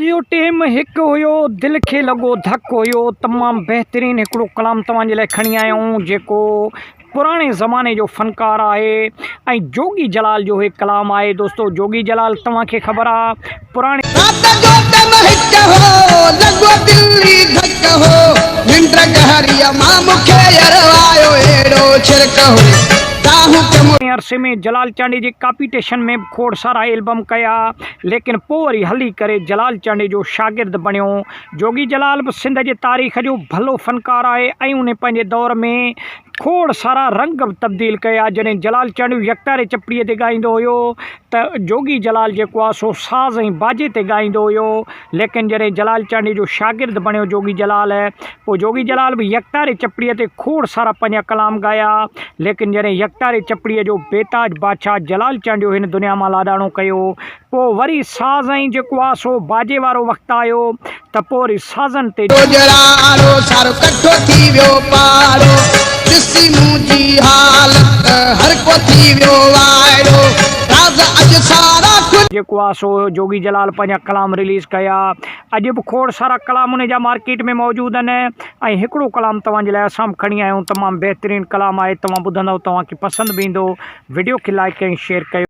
جو ٽيم هڪ هيو دل کي لڳو ڌڪ هيو تمام بهترين هڪڙو ڪلام توهان جي لاء کڻي آيا آهيون جيڪو پراڻي زماني جو فنڪار آهي ۽ جوڳي جلال جو هي ڪلام آهي دوستو جوڳي جلال توهان کي خبر آ پراڻي. رات جو ٽيم هڪ هو لڳو دل ئي ڌڪ هو ننڊ گهريء مان مون کي يروايو اهڙو ڇرڪ هو دانهون ڪيم. عرصي ۾ جلال چانڊيي جي ڪاپيٽيشن ۾ به کوڙ سارا البم ڪيا ليڪن پوء وري هلي ڪري جلال چانڊيي جو شاگرد بڻيو. جوڳي جلال به سنڌ جي تاريخ جو ڀلو فنڪار آهي ۽ انهي پنهنجي دور ۾ کوڙ سارا رنگ به تبديل ڪيا. جڏهن جلال چانڊيو يڪتاري چپڙيء تي ڳائيندو هيو ته جوڳي جلال جيڪو آهي سو ساز ۽ باجي تي ڳائيندو هيو ليڪن جڏهن جلال چانڊيي جو شاگرد بڻيو جوڳي جلال پوء جوڳي جلال به يڪتاري چپڙيء تي کوڙ سارا پنهنجا ڪلام ڳايا ليڪن جڏهن يڪتاري چپڙيء جو بيتاج بادشاهه جلال چانڊيو هن دنيا مان لاڏاڻو ڪيو پوء وري ساز ۽ جيڪو آ سو باجي وارو وقت آيو ته پوء وري سازن تي. ڏوجهراڙو سارو ڪٺو ٿي ويو پاڙو ڏسي منهنجي حالت هر ڪو ٿي ويو وائڙو راز اڄ سارا کلي. جيڪو آ سو جوڳي جلال پنهنجا ڪلام رليز ڪيا اڄ به کوڙ سارا ڪلام ان جا مارڪيٽ ۾ موجود آهن ۽ هڪڙو ڪلام توهان جي لاء اسان به کڻي آيا آهيون تمام بهترين ڪلام آهي توهان ٻڌندؤ توهان کي پسند به ايندو وڊيو کي لائيڪ ۽ شيئر ڪيو.